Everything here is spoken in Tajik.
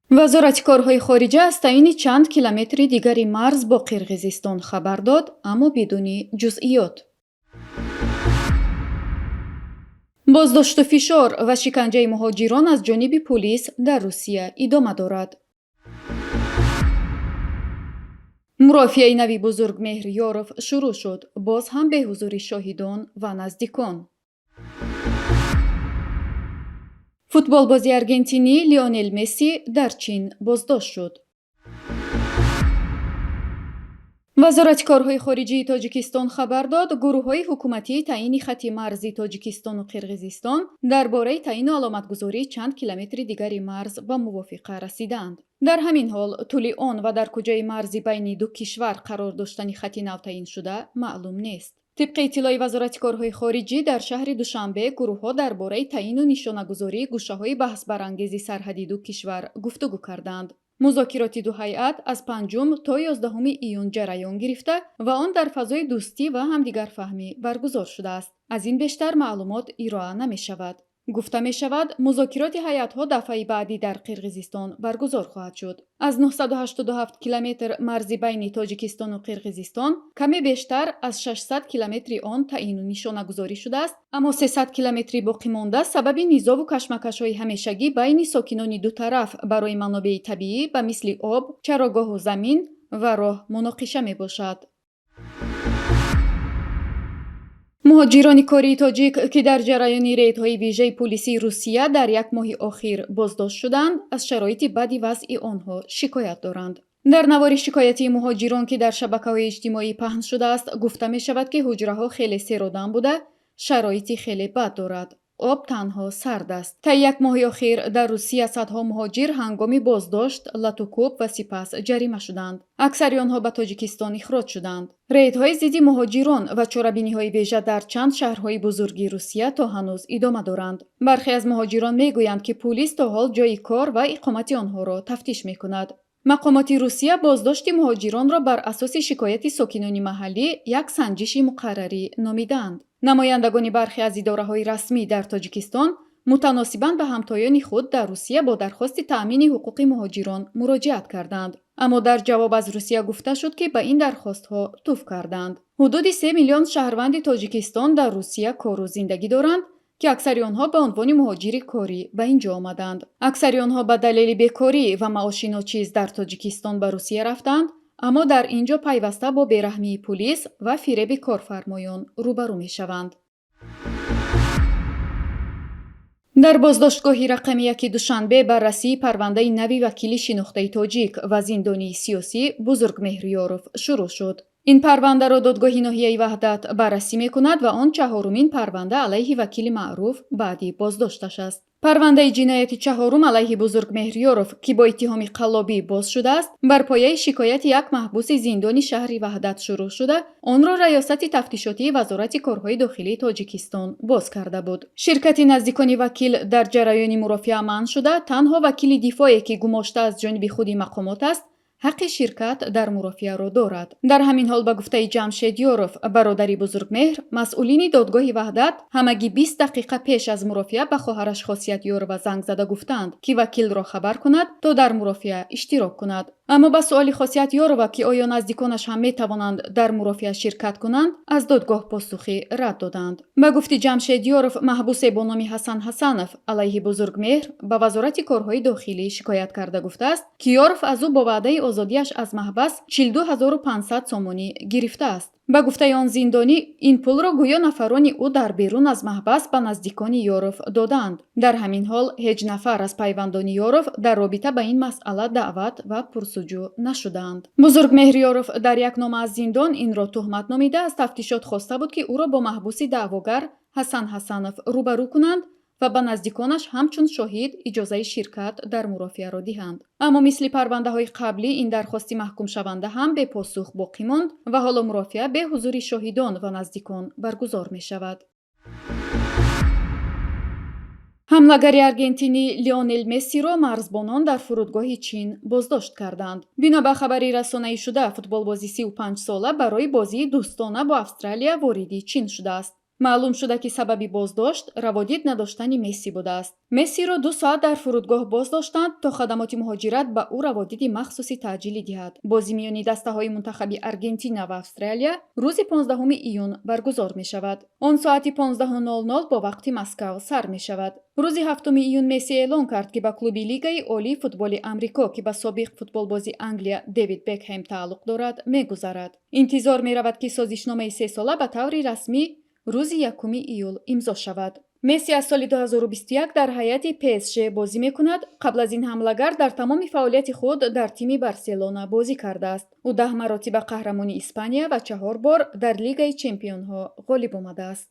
Вазорати корҳои хориҷа аз таъини чанд километри дигари марз бо Қирғизистон хабар дод, аммо бидуни ҷузъиёт. Боздошту фишор ва шиканҷаи муҳоҷирон аз ҷониби пулис дар Русия идома дорад. Мурофиаи нави Бузургмеҳр Ёров шурӯъ шуд, боз ҳам беҳузури шоҳидон ва наздикон. Футболбози аргентинӣ Лионел Месси дар Чин боздошт шуд. Вазорати корҳои хориҷии Тоҷикистон хабар дод, гурӯҳҳои ҳукуматии таъини хати марзи Тоҷикистону Қирғизистон дар бораи таъину аломатгузории чанд километри дигари марз ба мувофиқа расидаанд. Дар ҳамин ҳол тӯли он ва дар куҷои марзи байни ду кишвар қарор доштани хати навтаъиншуда маълум нест. Тибқи иттилои Вазорати корҳои хориҷӣ, дар шаҳри Душанбе гурӯҳҳо дар бораи таъину нишонагузории гӯшаҳои баҳсбарангези сарҳади ду кишвар гуфтугӯ карданд. Музокироти ду ҳайат аз 5 то 11 июн ҷараён гирифта ва он дар фазои дӯстӣ ва ҳамдигарфаҳмӣ баргузор шудааст. Аз ин бештар маълумот ироа намешавад. Гуфта мешавад, музокироти ҳайатҳо дафъаи баъдӣ дар Қирғизистон баргузор хоҳад шуд. Аз 987 километр марзи байни Тоҷикистону Қирғизистон каме бештар аз 600 километри он таъину нишонагузорӣ шудааст, аммо 300 километри боқимонда сабаби низову кашмакашҳои ҳамешагӣ байни сокинони ду тараф барои манобеи табиӣ ба мисли об, чарогоҳу замин ва роҳ муноқиша мебошад. Муҳоҷирони кории тоҷик, ки дар ҷараёни рейдҳои вижаи пулисии Русия дар як моҳи охир боздошт шуданд, аз шароити бади вазъи онҳо шикоят доранд. Дар навори шикоятии муҳоҷирон, ки дар шабакаҳои иҷтимоӣ паҳн шудааст, гуфта мешавад, ки ҳуҷраҳо хеле серодам буда, шароити хеле бад дорад. Об танҳо сард аст. Таи як моҳи охир дар Русия садҳо муҳоҷир ҳангоми боздошт, латукӯб ва сипас ҷарима шуданд. Аксари онҳо ба Тоҷикистон ихроҷ шуданд. Рейдҳои зидди муҳоҷирон ва чорабиниҳои вижа дар чанд шаҳрҳои бузурги Русия то ҳанӯз идома доранд. Бархе аз муҳоҷирон мегӯянд, ки пулис то ҳол ҷойи кор ва иқомати онҳоро тафтиш мекунад. Мақомоти Русия боздошти муҳоҷиронро бар асоси шикояти сокинони маҳаллӣ як санҷиши муқаррарӣ номидаанд. Намояндагони бархе аз идораҳои расмӣ дар Тоҷикистон мутаносибан ба ҳамтоёни худ дар Русия бо дархости таъмини ҳуқуқи муҳоҷирон муроҷиат карданд. Аммо дар ҷавоб аз Русия гуфта шуд, ки ба ин дархостҳо туф карданд. Ҳудуди 3 миллион шаҳрванди Тоҷикистон дар Русия кору зиндагӣ доранд, ки аксари онҳо ба унвони муҳоҷири корӣ ба ин ҷо омаданд. Аксари онҳо ба далели бекорӣ ва маоши ночиз дар Тоҷикистон ба Русия рафтанд, аммо дар ин ҷо пайваста бо бераҳмии пулис ва фиреби корфармоён рӯбарӯ мешаванд. Дар боздоштгоҳи рақами яки Душанбе баррасии парвандаи нави вакили шинохтаи тоҷик ва зиндонии сиёсӣ Бузургмеҳр Ёров шурӯъ шуд. Ин парвандаро додгоҳи ноҳияи Ваҳдат баррасӣ мекунад ва он чаҳорумин парванда алайҳи вакили маъруф баъди боздошташ аст. Парвандаи ҷинояти чаҳорум алайҳи Бузургмеҳр Ёров, ки бо иттиҳоми қаллобӣ боз шудааст, бар пояи шикояти як маҳбуси зиндони шаҳри Ваҳдат шурӯъ шуда, онро Раёсати тафтишотии Вазорати корҳои дохилии Тоҷикистон боз карда буд. Ширкати наздикони вакил дар ҷараёни мурофиа манъ шуда, танҳо вакили дифоъе, ки гумошта аз ҷониби худи мақомот аст, ҳаққи ширкат дар мурофиаро дорад. Дар ҳамин ҳол, ба гуфтаи Ҷамшед Ёров, бародари Бузургмеҳр, масъулини додгоҳи Ваҳдат ҳамагӣ 20 дақиқа пеш аз мурофиа ба хоҳараш Хосият Ёрова занг зада гуфтаанд, ки вакилро хабар кунад, то дар мурофиа иштирок кунад. Аммо ба суоли Хосият Ёрова, ки оё наздиконаш ҳам метавонанд дар мурофиа ширкат кунанд, аз додгоҳ посухи рад доданд. Ба гуфти Ҷамшед Ёров, маҳбусе бо номи Ҳасан Ҳасанов алайҳи Бузургмеҳр ба Вазорати корҳои дохилӣ шикоят карда гуфтааст, ки Ёров аз ӯ бо ваъдаи озодиаш аз маҳбас 42 500 сомонӣ гирифтааст. Ба гуфтаи он зиндонӣ, ин пулро гӯё нафарони ӯ дар берун аз маҳбас ба наздикони Ёров додаанд. Дар ҳамин ҳол ҳеҷ нафар аз пайвандони Ёров дар робита ба ин масъала даъват ва пурсуҷӯ нашудаанд. Бузургмеҳр Ёров дар як нома аз зиндон инро туҳмат номида, аз тафтишот хоста буд, ки ӯро бо маҳбуси даъвогар Ҳасан Ҳасанов рӯбарӯ кунанд ва ба наздиконаш ҳамчун шоҳид иҷозаи ширкат дар мурофиаро диҳанд. Аммо мисли парвандаҳои қаблӣ ин дархости маҳкумшаванда ҳам бепосух боқӣ монд ва ҳоло мурофиа бе ҳузури шоҳидон ва наздикон баргузор мешавад. Ҳамлагари аргентинӣ Лионел Мессиро марзбонон дар фурудгоҳи Чин боздошт карданд. Бино ба хабари расонаӣшуда, футболбози 35-сола барои бозии дӯстона бо Австралия вориди Чин шудааст. Маълум шуда, ки сабаби боздошт раводид надоштани Месси будааст. Мессиро 2 соат дар фурудгоҳ боздоштанд, то хадамоти муҳоҷират ба ӯ раводиди махсуси таъҷилӣ диҳад. Бозӣ миёни дастаҳои мунтахаби Аргентина ва Австралия рӯзи 15 июн баргузор мешавад. Он соати 15:00 бо вақти Москав сар мешавад. Рӯзи 7 июн Месси эълон кард, ки ба клуби Лигаи олии футболи Амрико, ки ба собиқ футболбози Англия Дэвид Бекҳем тааллуқ дорад, мегузарад. Интизор меравад, ки созишномаи сесола ба таври расмӣ рӯзи 1 июл имзо шавад. Месси аз соли 2021 дар ҳайати ПСЖ бозӣ мекунад. Қабл аз ин ҳамлагар дар тамоми фаъолияти худ дар тими Барселона бозӣ кардааст. Ӯ 10 маротиба қаҳрамони Испания ва чаҳор бор дар Лигаи чемпионҳо ғолиб омадааст.